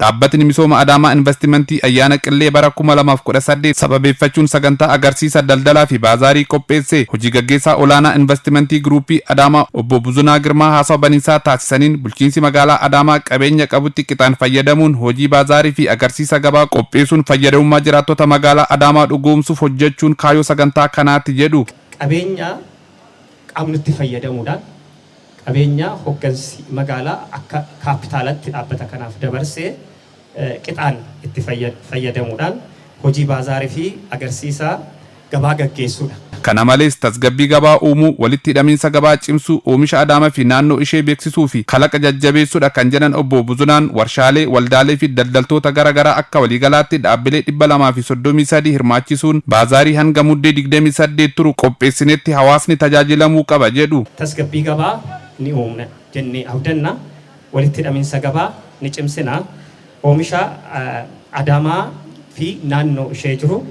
Dhaabbatni misooma Adaamaa Investimentii ayyaana Qillee bara 2018 sababeeffachuun sagantaa agarsiisa daldalaa fi baazaarii qopheesse. Hojii gaggeessaa olaanaa Investimentii Giruupii Adaamaa Obbo Buzunaa Girmaa haasawa baniinsaa taasisaniin, bulchiinsi magaalaa Adaamaa qabeenya qabutti qixaan fayyadamuun hojii baazaarii fi agarsiisa gabaa qopheessuun fayyadamummaa jiraattota magaalaa Adaamaa dhugoomsuuf hojjechuun kaayyoo sagantaa kanaati jedhu. Qabeenya qabnutti fayyadamuudhaan, qabeenya hoggansi magaalaa akka kaappitaalatti dhaabbata kanaaf dabarsee qixaan itti fayyadamuudhaan hojii baazaarii fi agarsiisa gabaa gaggeessuudha. Kana malees, tasgabbii gabaa uumuu, walitti hidhamiinsa gabaa cimsuu, oomisha Adaamaa fi naannoo ishee beeksisuu fi kalaqa jajjabeessuudha kan jedhan Obbo Buzunaan, warshaalee, waldaalee fi daldaltoota gara garaa akka waliigalaatti dhaabbilee 233 hirmaachisuun baazaarii hanga Muddee 28 turu qopheessinetti hawaasni tajaajilamuu qaba jedhu. Tasgabbii gabaa ni uumna jennee abdanna. Walitti hidhamiinsa gabaa ni cimsina. Oomisha Adaamaa fi naannoo ishee jiru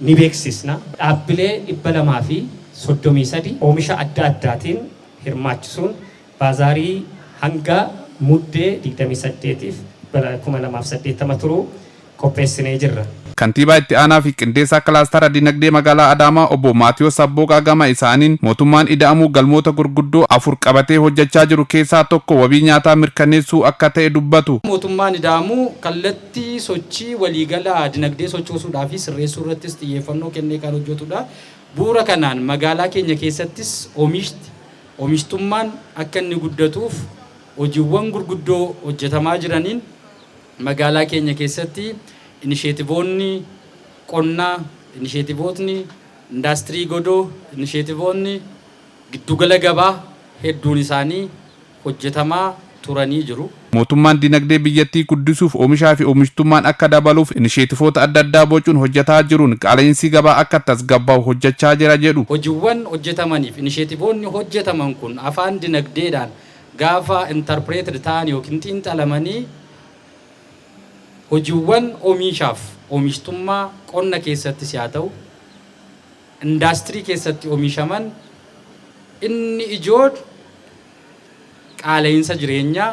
ni beeksisna. Dhaabbilee 233 oomisha adda addaatiin hirmaachisuun baazaarii hanga Muddee 28f bara 2080 turu qopheessinee jirra. Kantiibaa itti aanaa fi qindeessaa kilaastara dinagdee magaalaa Adaamaa Obbo Maatiyoo Sabbooqaa gama isaaniin, mootummaan ida'amuu galmoota gurguddoo afur qabatee hojjechaa jiru keessaa tokko wabii nyaataa mirkaneessuu akka ta'e dubbatu. Mootummaan ida'amuu kallattii sochii waliigalaa dinagdee sochoosuudhaa fi sirreessuu irrattis xiyyeeffannoo kennee kan hojjetudha. Bu'uura kanaan magaalaa keenya keessattis oomishtummaan akka inni guddatuuf hojiiwwan gurguddoo hojjetamaa jiraniin, magaalaa keenya keessatti inisheetivoonni qonnaa, inisheetivootni indaastirii godoo, inisheetivoonni giddugala gabaa hedduun isaanii hojjetamaa turanii jiru. Mootummaan dinagdee biyyattii guddisuuf, oomishaa fi oomishtummaan akka dabaluuf inisheetivoota adda addaa bocuun hojjetaa jiruun qaala'insi gabaa akka tasgabbaa'u hojjechaa jira jedhu. Hojiiwwan hojjetamaniif inisheetivoonni hojjetaman kun afaan dinagdeedhaan gaafa interpreted ta'an yookiin xiinxalamanii, hojiiwwan oomishaaf oomishtummaa qonna keessattis haa ta'u indaastirii keessatti oomishaman, inni ijoon qaala'insa jireenyaa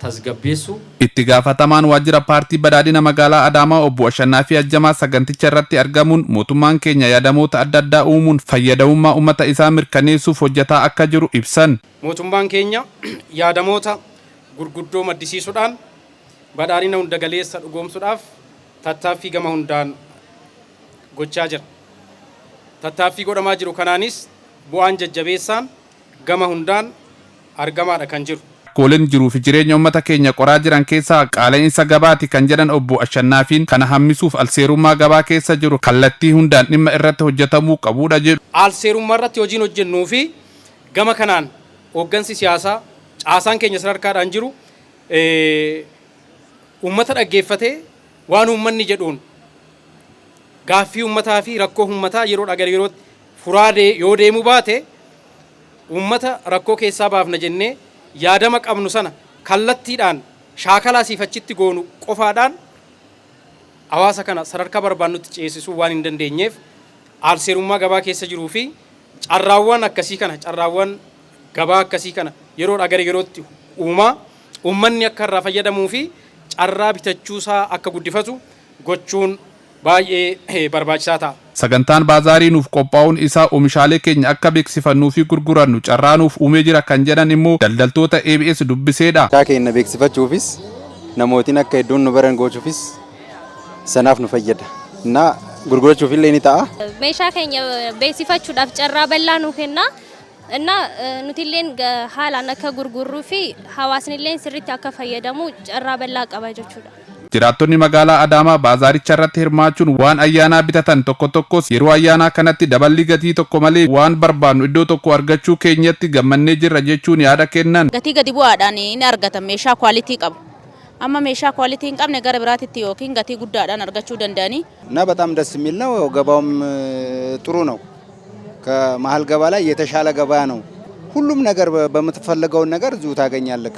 tasgabbeessuu. Itti gaafatamaan waajjira paartii badhaadhina magaalaa Adaamaa Obbo Ashannaa fi Ajjamaa saganticha irratti argamuun, mootummaan keenya yaadamoota adda addaa uumuun fayyadamummaa uummata isaa mirkaneessuuf hojjetaa akka jiru ibsan. Mootummaan keenya yaadamoota gurguddoo maddisiisuudhaan badhaadhina hundagaleessa dhugoomsuudhaaf tattaaffii gama hundaan gochaa jira. Tattaaffii godhamaa jiru kanaanis bu'aan jajjabeessaan gama hundaan argamaadha kan jiru. Rakkooleen jiruu fi jireenya uummata keenya qoraa jiran keessaa qaala'insa gabaati kan jedhan Obbo Ashannaafiin, kana hambisuuf alseerummaa gabaa keessa jiru kallattii hundaan dhimma irratti hojjetamuu qabudha jedhu. Alseerummaa irratti hojiin hojjennuu fi gama kanaan hooggansi siyaasaa, caasaan keenya sadarkaadhaan jiru, uummata dhaggeeffatee, waan uummanni jedhuun gaaffii uummataa fi rakkoo uummataa yeroodhaa gara yerootti furaa yoo deemuu baate, uummata rakkoo keessaa baafna jennee yaadama qabnu sana kallattiidhaan shaakalaa siif achitti goonu qofaadhaan hawaasa kana sadarkaa barbaannutti ceesisuu waan hin dandeenyeef, alseerummaa gabaa keessa jiruu fi carraawwan akkasii kana, carraawwan gabaa akkasii kana yeroodhaa gara yerootti uumaa uummanni akka irraa fayyadamuu fi carraa bitachuusaa akka guddifatu gochuun baay'ee barbaachisaa ta'a. Sagantaan baazaarii nuuf qophaa'uun isaa oomishaalee keenya akka beeksifannuu fi gurgurannu carraa nuuf uumee jira kan jedhan immoo daldaltoota ABS dubbiseedha. Meeshaa keenya beeksifachuufis, namootiin akka hedduun nu baran gochuufis sanaaf nu fayyada. Na gurgurachuuf illee ni ta'a. Meeshaa keenya beeksifachuudhaaf carraa bal'aa nuu kenna. እና nutilleen haalaan akka gurgurruu fi hawaasnilleen sirriitti akka fayyadamu carraa bal'aa qaba jechuudha. Jiraattonni magaalaa Adaamaa baazaaricha irratti hirmaachuun waan ayyaanaa bitatan tokko tokkos, yeroo ayyaanaa kanatti daballi gatii tokko malee waan barbaannu iddoo tokko argachuu keenyatti gammannee jirra jechuun yaada kennan. Gatii gadi bu'aadhaan ni argatan meeshaa quality qabu. Amma meeshaa quality hin qabne gara biraatitti yookiin gatii guddaadhaan argachuu danda'anii. እና በጣም ደስ የሚል ነው። ገበያውም ጥሩ ነው። ከመሀል ገበያ ላይ የተሻለ ገበያ ነው። ሁሉም ነገር በምትፈልገውን ነገር እዚሁ ታገኛለህ።